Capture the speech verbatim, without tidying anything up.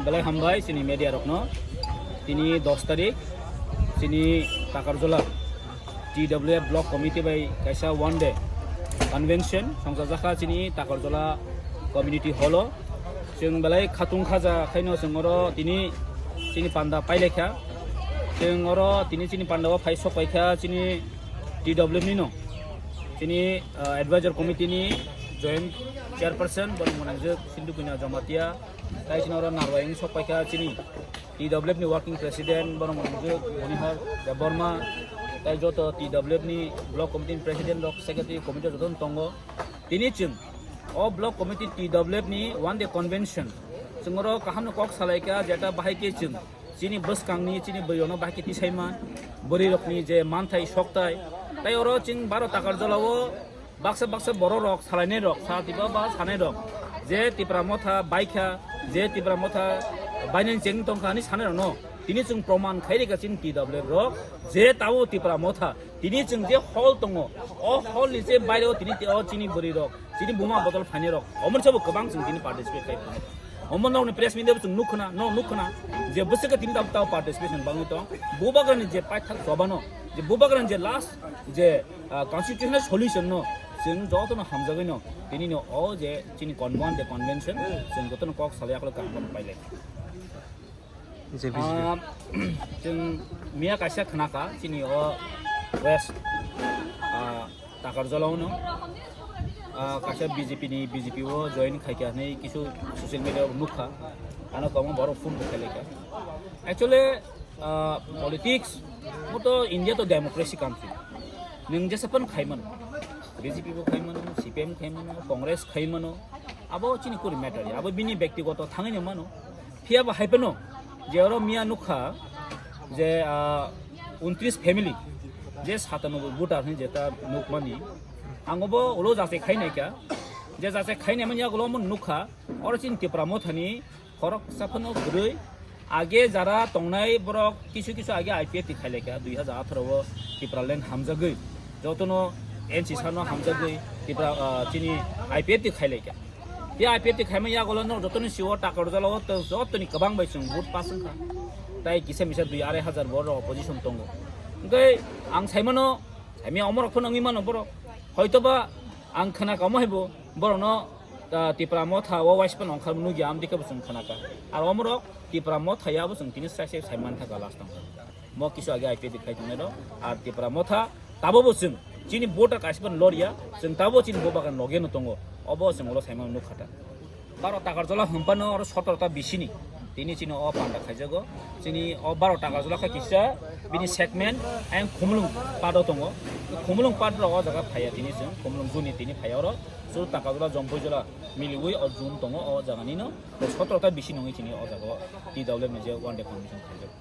Belai hambai chini media rokno. Tini dos tarik chini Takarjola T W F Block Committee bai kaisa one day convention songchajakha chini Takarjola Community Hall o. Chwng belai khatung khaja khaino chwng oro tini chini panda pailaikha. Chwng oro tini chini panda o phai sok paikha chini T W F ni no. Chini, ah, advisor committee ni joint chairperson borok mwnangjak Sindhu Kanya Jamatia. Tai chini oro narwai wng sok paikha chini T W F ni working president borok mwnangjak Monihar Debbarma. Tai joto T W F ni block committee ni president rok, secretary committee joto tongo. Tini chwng o block committee T W F ni one day convention chwng oro kaham no kok salaikha, jeta bahai khe chwng chini bwskangni chini bwrwi rokno bahai khe tisaima, bwrwi rokni je manthai soktai. Tai oro chwng baro Takarjola o baksa baksa borok rok salainai rok sa tiba ba sanai rok je Tipra Motha baikha, je Tipra Motha bainani cheng tongkha ani sanai rokno tini chwng proman khai rikha chini T W F rok je tabo Tipra Motha. Tini chwng je hall tongo, o hall ni je baireo tini te-, o chini bwrwi rok, chini buma bodol phainai rok, omo sabo kwbang chwng tini participate khai tongo. Omo nokni press meet o chwng nuk khna, no nuk khna, je bwswk tini tab tao participation bangwi tong, bubagrani je paithak chobano, je bubagrani je last je, ah, constitutional solution no chwng jotono hamjagwi no, tini no o je chini convent je convention, chwng jotono kok salai akhlo kaham pailai. J B C. Ah, chwng miya kaisa khnakha chini o West, ah, Takarjola o no. Ah, kaisa B J P ni, B J P o join khaikha hinwi kisu social media o nukha. Ano kwbangma borok phone bo khailaikha. Actually, ah, politics bo to India to democracy country. Nwng jesa phano khai mano. B J P bo khai mano, C P M khai mano, Congress khai mano. Abo chini kuri matter ya. Abo bini bektigoto thangwi mano. Phiya bo hai phano je oro miya nukha je, ah, untris family je satanoboi voter hinwi je ta nukmani. Ang obo ulo jache khainai kha. Je jache khainai mani yagulo omo nukha. Oro chini Tipra Mothani khoroksa phano kwrwi. Age jara tongnai borok kisu kisu age I P F T khailaikha dui hajar atharo o Tipraland hamjagwi. Jotono N C sano hamjagwi Tipra, ah, chini I P F T khailaikha. Tei I P F T khaima yagulo no jotoni siwo Takarjala o to jotoni kwbang bai chwng vote pass wngkha. Tai kisa misa dui arai hajar bo rok opposition tongo. Hwnkhe ang saimano, saimya omorok phano wngwi mano borok. Hoitoba ang khna kamo haibo borokno, ah, Tipra Motha o waisa phano ongkharma nukya, amtwi khe bo chwng khna kha. Ar omorok Tipra Motha ya bo chwng tini sai sai sai man thaka last tongkha. Mo kisu age I P F T khai tongnai rok, ar Tipra Motha tabo bo chwng chini voter kaisa phano loriya, chwng tabo chini bo bagan logeno tongo, obo chwng ulo saimano nukha ta. Baro Takarjala hwnphano oro sotoro ta bisini tini chini o panda khaijago. Chini o baro Takarjala kha kisa bini segment ayang Khumulwng pado tongo. Khumulwng pad rok o jaga phaiya tini chwng, Khumulwng juni tini phaiya oro. Chwng Takarjala Jompuijala miliwi o jun tongo o jaga nino. Sotoro ta bisini wngwi chini o jaga o T W F ni je one day convention khaijago.